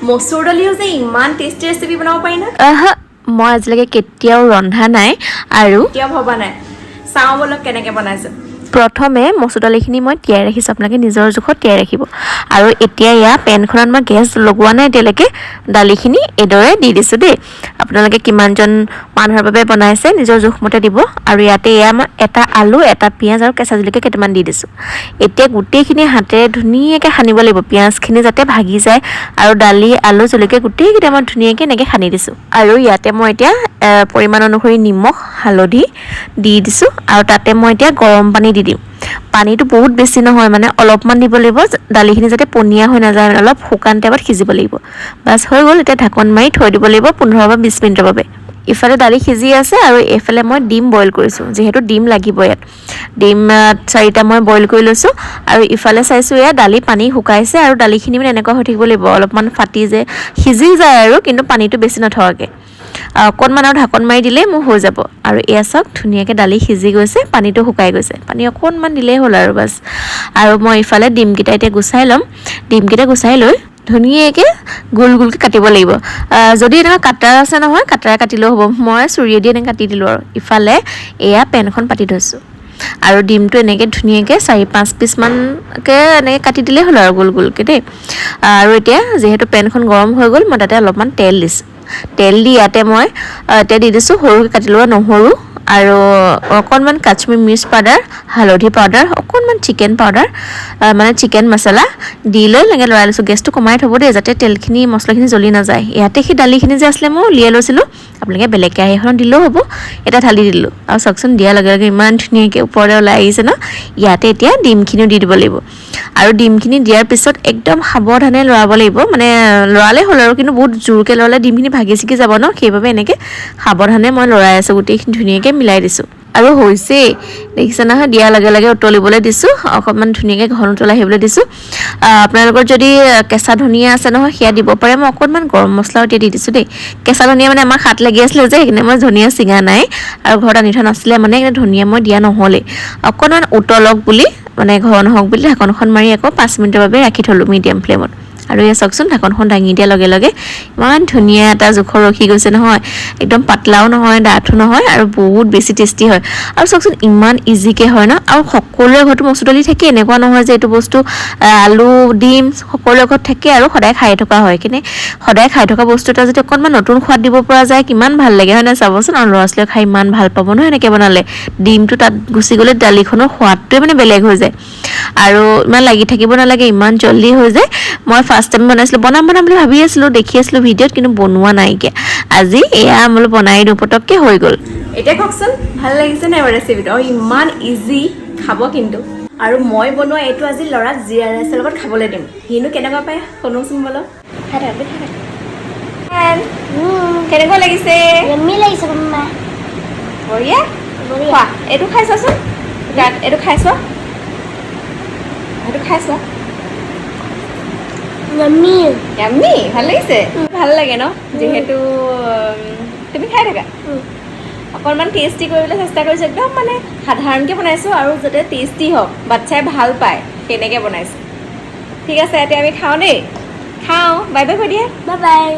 মচুৰ দালিও যে ইমান টেষ্টি ৰেচিপি বনাব পাৰি না। আহা, মই আজিলৈকে কেতিয়াও ৰন্ধা নাই আৰু কেতিয়াও ভবা নাই। চাওঁ ব'লক কেনেকৈ বনাইছে। প্ৰথমে মচুৰ দালিখিনি মই তিয়াই ৰাখিছোঁ। আপোনালোকে নিজৰ জোখত তিয়াই ৰাখিব। আৰু এতিয়া এয়া পেনখনত মই গেছ লগোৱা নাই এতিয়ালৈকে, দালিখিনি এইদৰে দি দিছোঁ দেই। আপোনালোকে কিমানজন মানুহৰ বাবে বনাইছে, নিজৰ জোখমতে দিব। আৰু ইয়াতে এয়া মই এটা আলু, এটা পিঁয়াজ আৰু কেঁচা জলকীয়া কেইটামান দি দিছোঁ। এতিয়া গোটেইখিনি হাতেৰে ধুনীয়াকৈ সানিব লাগিব, পিঁয়াজখিনি যাতে ভাগি যায়। আৰু দালি, আলু, জলকীয়া গোটেইকেইটা মই ধুনীয়াকৈ এনেকৈ সানি দিছোঁ। আৰু ইয়াতে মই এতিয়া পৰিমাণ অনুসৰি নিমখ, হালধি দি দিছোঁ। আৰু তাতে মই এতিয়া গৰম পানী দি দিম। পানীটো বহুত বেছি নহয়, মানে অলপমান দিব লাগিব, দালিখিনি যাতে পনীয়া হৈ নাযায়, মানে অলপ শুকান টাইপত সিজিব লাগিব। বাছ, হৈ গ'ল। এতিয়া ঢাকন মাৰি থৈ দিব লাগিব 15 বা 20 মিনিটৰ বাবে। ইফালে দালি সিজি আছে আৰু এইফালে মই ডিম বইল কৰিছোঁ, যিহেতু ডিম লাগিব ইয়াত। ডিম চাৰিটা মই বইল কৰি লৈছোঁ। আৰু ইফালে চাইছোঁ, এয়া দালি পানী শুকাইছে আৰু দালিখিনি মানে এনেকুৱা হৈ থাকিব লাগিব, অলপমান ফাটি যে সিজি যায় আৰু, কিন্তু পানীটো বেছি নথকাকৈ। অকণমান আৰু ঢাকন মাৰি দিলেই মোৰ হৈ যাব। আৰু এয়া চাওক, ধুনীয়াকৈ দালি সিজি গৈছে, পানীটো শুকাই গৈছে। পানী অকণমান দিলেই হ'ল আৰু বাছ। আৰু মই ইফালে ডিমকেইটা এতিয়া গুচাই ল'ম। ডিমকেইটা গুচাই লৈ ধুনীয়াকৈ গোল গোলকৈ কাটিব লাগিব। যদি এনেকুৱা কাটাৰ আছে নহয়, কাটাৰে কাটিলেও হ'ব। মই চুৰিয়ে দি এনেকৈ কাটি দিলোঁ। আৰু ইফালে এয়া পেনখন পাতি থৈছোঁ আৰু ডিমটো এনেকৈ ধুনীয়াকৈ চাৰি পাঁচ পিচমানকৈ এনেকৈ কাটি দিলেই হ'ল আৰু গোল গোলকৈ দেই। আৰু এতিয়া যিহেতু পেনখন গৰম হৈ গ'ল, মই তাতে অলপমান তেল দিছোঁ। তেল দি ইয়াতে মই এতিয়া দি দিছোঁ সৰুকৈ কাটি লোৱা নহৰু আৰু অকণমান কাশ্মীৰ মিৰ্চ পাউডাৰ, হালধি পাউডাৰ, অকণমান চিকেন পাউডাৰ, মানে চিকেন মছলা দি লৈ এনেকৈ লৰাই লৈছোঁ। গেছটো কমাই থ'ব দেই, যাতে তেলখিনি মছলাখিনি জ্বলি নাযায়। ইয়াতে সেই দালিখিনি যে আছিলে, মই উলিয়াই লৈছিলোঁ। আপোনালোকে বেলেগ কেৰাহী এখনত দিলেও হ'ব। এটা ঢালি দিলোঁ আৰু চাওকচোন, দিয়াৰ লগে লগে ইমান ধুনীয়াকৈ ওপৰলৈ ওলাই আহিছে ন? ইয়াতে এতিয়া ডিমখিনিও দি দিব লাগিব। আৰু ডিমখিনি দিয়াৰ পিছত একদম সাৱধানে লৰাব লাগিব, মানে লৰালেই হ'ল আৰু, কিন্তু বহুত জোৰকৈ লৰালে ডিমখিনি ভাগি ছিগি যাব ন? সেইবাবে এনেকৈ সাৱধানে মই লৰাই আছোঁ, গোটেইখিনি ধুনীয়াকৈ মিলাই দিছোঁ। আৰু হৈছেই, দেখিছে নহয়? দিয়াৰ লগে লগে উতলিবলৈ দিছোঁ, অকণমান ধুনীয়াকৈ ঘন উতল আহিবলৈ দিছোঁ। আপোনালোকৰ যদি কেঁচা ধনিয়া আছে নহয়, সেয়া দিব পাৰে। মই অকণমান গৰম মছলাও এতিয়া দি দিছোঁ দেই। কেঁচা ধনিয়া মানে আমাৰ হাত লাগি আছিলে যে, সেইকাৰণে মই ধনিয়া ছিঙা নাই আৰু ঘৰত আনি থোৱা নাছিলে, মানে সেইকাৰণে ধনিয়া মই দিয়া নহ'লেই। অকণমান উতলক বুলি, মানে ঘন হওক বুলি ঢাকনখন মাৰি আকৌ 5 মিনিটৰ বাবে ৰাখি থ'লোঁ মিডিয়াম ফ্লেমত। আৰু এয়া চাওকচোন, ঢাকনখন দাঙি দিয়াৰ লগে লগে ইমান ধুনীয়া এটা জোখৰ ৰখি গৈছে নহয়? একদম পাতলাও নহয়, ডাঠো নহয় আৰু বহুত বেছি টেষ্টি হয়। আৰু চাওকচোন, ইমান ইজিকে হয় ন? আৰু সকলোৰে ঘৰতো মচুৰ দালি থাকে। এনেকুৱা নহয় যে এইটো বস্তু, আলু, ডিম সকলোৰে ঘৰত থাকে আৰু সদায় খাই থকা হয়। কিন্তু সদায় খাই থকা বস্তু এটা যদি অকণমান নতুন সোৱাদ দিব পৰা যায়, কিমান ভাল লাগে, হয় নাই চাবচোন? আৰু ল'ৰা ছোৱালীয়ে খাই ইমান ভাল পাব নহয় এনেকৈ বনালে। ডিমটো তাত গুচি গ'লে দালিখনৰ সোৱাদটোৱে মানে বেলেগ হৈ যায়। আৰু ইমান লাগি থাকিব নালাগে, ইমান জল্দি হৈ যায়। মই ফাৰ্ষ্ট টাইম বনাইছিলোঁ। বনাম বনাম বুলি ভাবি আছিলোঁ, দেখি আছিলোঁ ভিডিঅ'ত, কিন্তু বনোৱা নাইকিয়া। আজি এয়া বোলো বনাই দিওঁ, পটককৈ হৈ গ'ল। এতিয়া কওকচোন, ভাল লাগিছে নাই বাৰু ৰেচিপিটো? আৰু ইমান ইজি খাব কিন্তু। আৰু মই বনোৱা এইটো আজি ল'ৰাক জিৰা ৰাইচৰ লগত খাবলৈ দিম। সিনো কেনেকুৱা পায়, শুনোচোন বলক। খাই থাক, খাই থাক। কেনেকুৱা লাগিছে? য়াম্মি লাগিছে মাম্মা। বঢ়িয়া। বঢ়িয়া। খোৱা, এইটো খাই চোৱাচোন। তাত এইটো খাই চোৱা, সেইটো খাই চোৱা। য়াম্মি। য়াম্মি, ভাল লাগিছে? ভাল লাগে ন? যিহেতু তুমি খাই থাকা। অকণমান টেষ্টি কৰিবলৈ চেষ্টা কৰিছোঁ। একদম মানে সাধাৰণকৈ বনাইছোঁ আৰু যাতে টেষ্টি হওক, বাচ্ছাই ভাল পায়, তেনেকৈ বনাইছোঁ। ঠিক আছে, এতিয়া আমি খাওঁ দেই, খাওঁ। বাই বাই কৈ দিয়ে। Bye bye.